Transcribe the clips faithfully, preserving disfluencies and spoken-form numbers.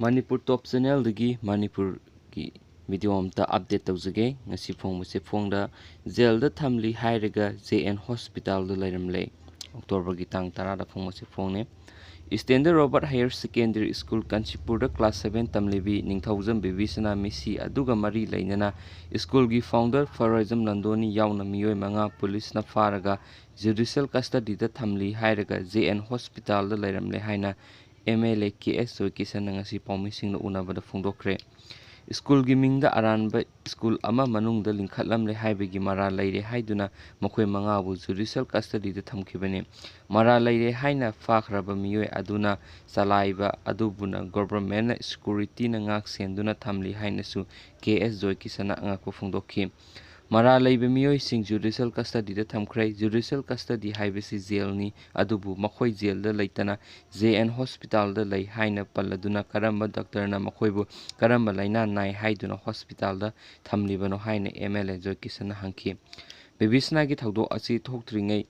ꯃꯅꯤꯄꯨꯔ ꯇꯣꯞ ꯆꯦꯅꯦꯜꯗꯒꯤ ꯃꯅꯤꯄꯨꯔꯒꯤ ꯚꯤꯗꯤꯑꯣ ꯑꯝꯇ ꯑꯞꯗꯦꯠ ꯇꯧꯖꯒꯦ꯫ ꯉꯁꯤ ꯐꯣꯡꯕꯁꯦ ꯐꯣꯡꯗ ꯖꯦꯜꯗ ꯊꯝꯂꯤ ꯍꯥꯏꯔꯒ ꯖꯦ ꯑꯦꯟ ꯍꯣꯁꯄꯤꯇꯥꯜꯗ ꯂꯩꯔꯝꯂꯦ꯫ ꯑꯣꯛꯇꯣꯕꯔꯒꯤ ꯇꯥꯡ ꯇꯔꯥꯗ ꯐꯣꯡꯕꯁꯦ ꯐꯣꯡꯅꯦ꯫ Eastender Robert higher secondary school ꯀꯥꯟꯆꯤꯄꯨꯔꯗ ꯀ꯭ꯂꯥꯁ ꯁꯚꯦꯟ ꯇꯝꯂꯤꯕꯤ ꯅꯤꯡꯊꯧꯖꯝ ꯕꯦꯕꯤꯁꯅꯥ ꯃꯤꯁꯤ ꯑꯗꯨꯒ ꯃꯔꯤ ꯂꯩꯅꯅ ꯁ꯭ꯀꯨꯜꯒꯤ ꯐꯥꯎꯟꯗꯔ ꯐꯔꯣꯏꯖꯝ ꯂꯟꯗꯣꯅꯤ ꯌꯥꯎꯅ ꯃꯤꯑꯣꯏ ꯃꯉꯥ ꯄꯨꯂꯤꯁꯅ ꯐꯥꯔꯒ ꯖꯨꯗꯤꯁꯤꯌꯦꯜ ꯀꯁꯇꯗꯤꯗ ꯊꯝꯂꯤ ꯍꯥꯏꯔꯒ ꯖꯦ ꯑꯦꯟ ꯍꯣꯁꯄꯤꯇꯥꯜꯗ ꯂꯩꯔꯝꯂꯦ ꯍꯥꯏꯅ ꯑꯦꯝ ꯑꯦꯜ ꯑꯦ ꯀꯦ ꯑꯦꯁ ꯖꯣꯏꯀꯤꯁꯟꯅ ꯉꯁꯤ ꯄꯥꯎꯃꯤꯁꯤꯡꯅ ꯎꯅꯕꯗ ꯐꯣꯡꯗꯣꯛꯈ꯭ꯔꯦ꯫ ꯁ꯭ꯀꯨꯜꯒꯤ ꯃꯤꯡꯗ ꯑꯔꯥꯟꯕ ꯁ꯭ꯀꯨꯜ ꯑꯃ ꯃꯅꯨꯡꯗ ꯂꯤꯡꯈꯠꯂꯝꯂꯦ ꯍꯥꯏꯕꯒꯤ ꯃꯔꯥꯜ ꯂꯩꯔꯦ ꯍꯥꯏꯗꯨꯅ ꯃꯈꯣꯏ ꯃꯉꯥꯕꯨ ꯖꯨꯗꯤꯁꯤꯌꯦꯜ ꯀꯁꯇꯗꯤꯗ ꯊꯝꯈꯤꯕꯅꯤ꯫ ꯃꯔꯥꯜ ꯂꯩꯔꯦ ꯍꯥꯏꯅ ꯐꯥꯈ꯭ꯔꯕ ꯃꯤꯑꯣꯏ ꯑꯗꯨꯅ ꯆꯂꯥꯏꯕ ꯑꯗꯨꯕꯨꯅ ꯒꯣꯚꯔꯟꯃꯦꯟꯠꯅ ꯁꯦꯀ꯭ꯌꯨꯔꯤꯇꯤꯅ ꯉꯥꯛ ꯁꯦꯟꯗꯨꯅ ꯊꯝꯂꯤ ꯍꯥꯏꯅꯁꯨ ꯀꯦ ꯑꯦꯁ ꯖꯣꯏꯀꯤꯁꯟꯅ ꯑꯉꯛꯄ ꯐꯣꯡꯗꯣꯛꯈꯤ꯫ ꯃꯔꯥꯜ ꯂꯩꯕ ꯃꯤꯑꯣꯏꯁꯤꯡ ꯖꯨꯗꯤꯁꯤꯌꯦꯜ ꯀꯁꯇꯗꯤꯗ ꯊꯝꯈ꯭ꯔꯦ꯫ ꯖꯨꯗꯤꯁꯤꯌꯦꯜ ꯀꯁꯇꯗꯤ ꯍꯥꯏꯕꯁꯤ ꯖꯦꯜꯅꯤ, ꯑꯗꯨꯕꯨ ꯃꯈꯣꯏ ꯖꯦꯜꯗ ꯂꯩꯇꯅ ꯖꯦ ꯑꯦꯟ ꯍꯣꯁꯄꯤꯇꯥꯜꯗ ꯂꯩ ꯍꯥꯏꯅ ꯄꯜꯂꯗꯨꯅ ꯀꯔꯝꯕ ꯗꯣꯛꯇꯔꯅ ꯃꯈꯣꯏꯕꯨ ꯀꯔꯝꯕ ꯂꯥꯏꯅꯥ ꯅꯥꯏ ꯍꯥꯏꯗꯨꯅ ꯍꯣꯁꯄꯤꯇꯥꯜꯗ ꯊꯝꯂꯤꯕꯅꯣ ꯍꯥꯏꯅ ꯑꯦꯝ ꯑꯦꯜ ꯑꯦ ꯖꯣꯏꯀꯤꯁꯟꯅ ꯍꯪꯈꯤ꯫ ꯕꯦꯕꯤꯁꯅꯥꯒꯤ ꯊꯧꯗꯣꯛ ꯑꯁꯤ ꯊꯣꯛꯇ꯭ꯔꯤꯉꯩ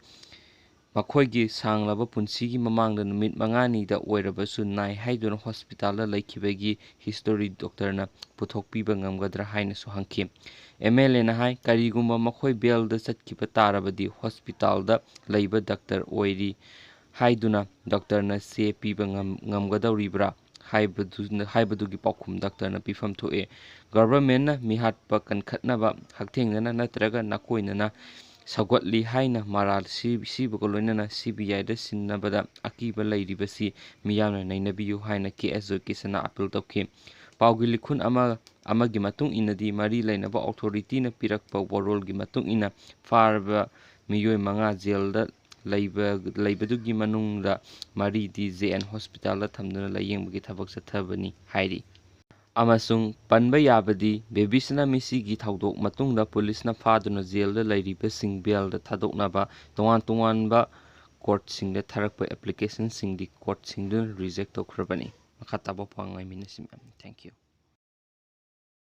ꯃꯈꯣꯏꯒꯤ ꯁꯥꯡꯂꯕ ꯄꯨꯟꯁꯤꯒꯤ ꯃꯃꯥꯡꯗ ꯅꯨꯃꯤꯠ ꯃꯉꯥꯅꯤꯗ ꯑꯣꯏꯔꯕꯁꯨ ꯅꯥꯏ ꯍꯥꯏꯗꯨꯅ ꯍꯣꯁꯄꯤꯇꯥꯜꯗ ꯂꯩꯈꯤꯕꯒꯤ ꯍꯤꯁꯇꯣꯔꯤ ꯗꯣꯛꯇꯔꯅ ꯄꯨꯊꯣꯛꯄꯤꯕ ꯉꯝꯒꯗ꯭ꯔꯥ ꯍꯥꯏꯅꯁꯨ ꯍꯪꯈꯤ꯫ ꯑꯦꯝ ꯑꯦꯜ ꯑꯦꯅ ꯍꯥꯏ, ꯀꯔꯤꯒꯨꯝꯕ ꯃꯈꯣꯏ ꯕꯦꯜꯗ ꯆꯠꯈꯤꯕ ꯇꯥꯔꯕꯗꯤ ꯍꯣꯁꯄꯤꯇꯥꯜꯗ ꯂꯩꯕ ꯗꯣꯛꯇꯔ ꯑꯣꯏꯔꯤ ꯍꯥꯏꯗꯨꯅ ꯗꯣꯛꯇꯔꯅ ꯆꯦ ꯄꯤꯕ ꯉꯝ-, ꯉꯝꯒꯗꯧꯔꯤꯕ꯭ꯔꯥ ꯍꯥꯏꯕꯗꯨ-, ꯍꯥꯏꯕꯗꯨꯒꯤ ꯄꯥꯎꯈꯨꯝ ꯗꯣꯛꯇꯔꯅ ꯄꯤꯐꯝ ꯊꯣꯛꯑꯦ꯫ ꯒꯚꯔꯟꯃꯦꯟꯠꯅ ꯃꯤꯍꯥꯠꯄ ꯀꯟꯈꯠꯅꯕ ꯍꯛꯊꯦꯡꯅꯅ ꯅꯠꯇ꯭ꯔꯒ ꯅꯥꯀꯣꯏꯅꯅ ꯁꯧꯒꯠꯂꯤ ꯍꯥꯏꯅ ꯃꯔꯥꯜ ꯁꯤ-, ꯁꯤꯕꯒ ꯂꯣꯏꯅꯅ ꯁꯤ ꯕꯤ ꯑꯥꯏꯗ ꯁꯤꯟꯅꯕꯗ ꯑꯀꯤꯕ ꯂꯩꯔꯤꯕꯁꯤ ꯃꯤꯌꯥꯝꯅ ꯅꯩꯅꯕꯤꯌꯨ ꯍꯥꯏꯅ ꯀꯦ ꯑꯦꯁ ꯖꯣꯏꯀꯤꯁꯟꯅ ꯑꯄꯤꯜ ꯇꯧꯈꯤ꯫ ꯄꯥꯎꯒꯤ ꯂꯤꯈꯨꯟ ꯑꯃ, ꯑꯃꯒꯤ ꯃꯇꯨꯡ ꯏꯟꯅꯗꯤ ꯃꯔꯤ ꯂꯩꯅꯕ ꯑꯣꯊꯣꯔꯤꯇꯤꯅ ꯄꯤꯔꯛꯄ ꯋꯥꯔꯣꯜꯒꯤ ꯃꯇꯨꯡ ꯏꯟꯅ ꯐꯥꯔꯕ ꯃꯤꯑꯣꯏ ꯃꯉꯥ ꯖꯦꯜꯗ ꯂꯩꯕ, ꯂꯩꯕꯗꯨꯒꯤ ꯃꯅꯨꯡꯗ ꯃꯔꯤꯗꯤ ꯖꯦ ꯑꯦꯟ ꯍꯣꯁꯄꯤꯇꯥꯜꯗ ꯊꯝꯗꯨꯅ ꯂꯥꯌꯦꯡꯕꯒꯤ ꯊꯕꯛ ꯆꯠꯊꯕꯅꯤ ꯍꯥꯏꯔꯤ꯫ ꯑꯃꯁꯨꯡ ꯄꯟꯕ ꯌꯥꯕꯗꯤ ꯕꯦꯕꯤꯁꯅꯥ ꯃꯤꯁꯤꯒꯤ ꯊꯧꯗꯣꯛ ꯃꯇꯨꯡꯗ ꯄꯨꯂꯤꯁꯅ ꯐꯥꯗꯨꯅ ꯖꯦꯜꯗ ꯂꯩꯔꯤꯕꯁꯤꯡ ꯕꯦꯜꯗ ꯊꯥꯗꯣꯛꯅꯕ ꯇꯣꯉꯥꯟ ꯇꯣꯉꯥꯟꯕ ꯀꯣꯔꯠꯁꯤꯡꯗ ꯊꯥꯔꯛꯄ ꯑꯦꯄ꯭ꯂꯤꯀꯦꯁꯟꯁꯤꯡꯗꯤ ꯀꯣꯔꯠꯁꯤꯡꯗꯨꯅ ꯔꯤꯖꯦꯛ ꯇꯧꯈ꯭ꯔꯕꯅꯤ꯫ ꯃꯈꯥ ꯇꯥꯕ ꯄꯥꯎ ꯉꯥꯏꯃꯤꯟꯅꯁꯤ ꯃꯌꯥꯝ꯫ Thank you꯫